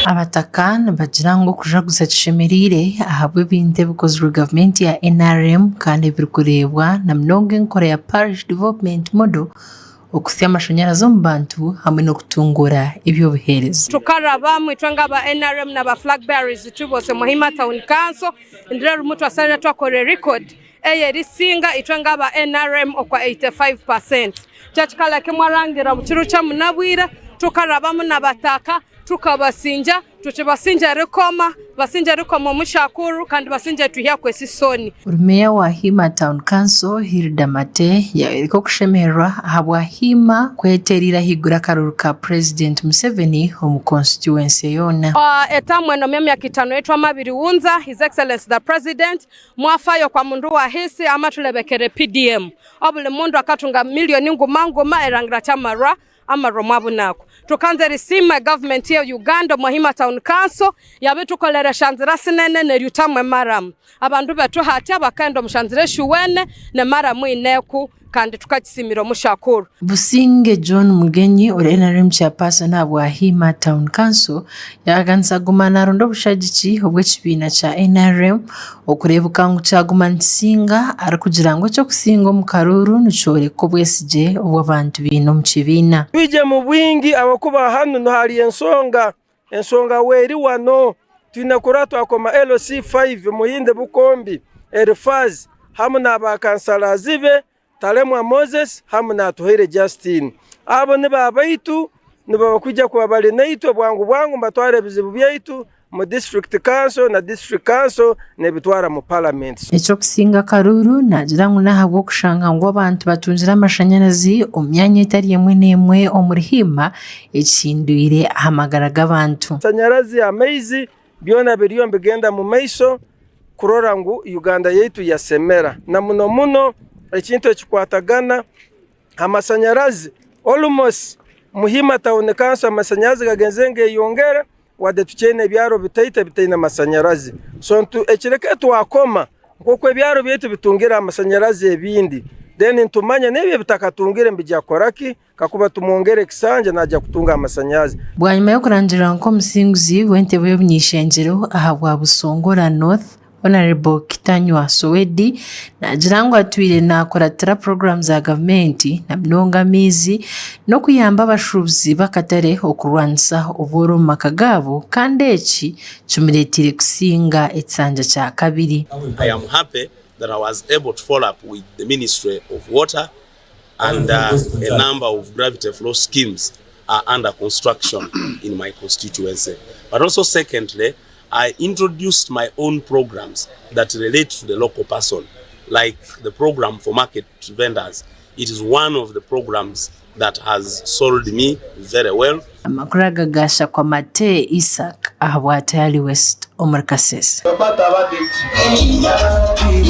Abataka nibagira ngu okujaguza kishemereire ahabw'ebintu ebikozirwe gavumenti ya NRM kandi ebirikureebwa na munonga enkora ya Parish Development Model okuhitsya amashanyarazi omu bantu hamwe n'okutunguura eby'obuheereza. Tukarabamu itwe nk'aba NRM n'aba flag bearers turi omu Hoima Town Council, ndiro rimwe twasharire twakora record eyerisinga itwe ngaba NRM okwa 85%. Kyekikala kimwarangira bukiro kyamunabwire tukarabamu nabataka tukabasinja tuti basingye rikoma basingye rikoma omushakuru kandi basingye twihyaku esisoni. Ori Meeya wa Hoima Town Council, Hilda Mate yayoreka okushemererwa ahabwa Hoima kwetereire ahaiguru akaruru ka Purezidenti Museveni omu konsituwensi yoona. Etamu eno myemyaka itano eyitwamabiriwunza His Excellency the President Mwafayo kwa mundu wa hisi ama tulebekere PDM. Obuli mundu akatunga milioni nguma nguma erangira chamarwa amarwa mwabunaku. Tukanza erisiima egavumenti ye Uganda omwa Hima Town Council yabitukolera eshanzira sinene neryutamu emaramu. Abandu betu hati abakaenda omushanzira eshuwene ne maramu ineku kandi tukakisimira omushakuru. Businge John Mugenyi ori NRM Chairperson ahabwa Hoima Town Council yaaganisa kuguma naronda obushagiki obw'ekibiina kya NRM okureebuka ngu kyaguma nikisinga arikugira ngu eky'okusinga omu karuuru nikyoreka obwesigye obu abantu baine omu kibiina. Twije mu bwingi ahabw'okuba hanu niho hari ensonga, ensonga weri wano. Twine kurora twakoma LC5 Muhindi Bukombi, Elifaz hamu n'aba kansalazi be Taremwa Moses hamu na Atuhaire Justine. Abo nibo abaitu, nibo bakwija kuba bari naitwe bwangu bwangu nibatwara ebizibu byaitu mu district council na district council nebitwara mu parliament. Eky'okusinga akaruuru naagira ngu n'ahabw'okushanga ngu abantu batungire amashanyarazi omu myanya etari emwe n'emwe omuri Hoima ekihindwire aha magara g'abantu. Amashanyarazi, amaizi byona biriyo nibigenda omu maisho kurora ngu Uganda yaitu yasemera na muno muno ekintu ekikwatagana amashanyarazi almost Muhima Town Council amashanyarazi gagenzire nigeyongera wadde tukyaine ebyaro bitaito ebitaine mashanyarazi so ekireka twakoma nk'oku ebyaro byaitu bitungire amashanyarazi ebindi then nitumanya n'ebi ebitakatungire nibija kukora ki Kakuba tumwongera ekisanja naija kutunga amasanyarazi. Bwanyima y'okurangirira nk'omusinguzi w'entebe y'obuny'eishengyero ahabwa Busongora North, Hon. Kitanywa Sowedi naagira ngu atwire naakuratira puroguraamu za gavumenti na munonga amaizi n'okuyamba abashuubuzi b'akatare okurwanisa obworo omu maka gaabo kandi eki kimureeteire kusinga ekisanja kya kabiri. I am happy that I was able to follow up with the Ministry of Water and uh, a number of gravity flow schemes are under construction in my constituency. But also secondly, I introduced my own programs that relate to the local person, like the program for market vendors. It is one of the programs that has sold me very well. Amakuru aga gaashakwa Mate Isaac ahabwa Tayali West omuri Kasese.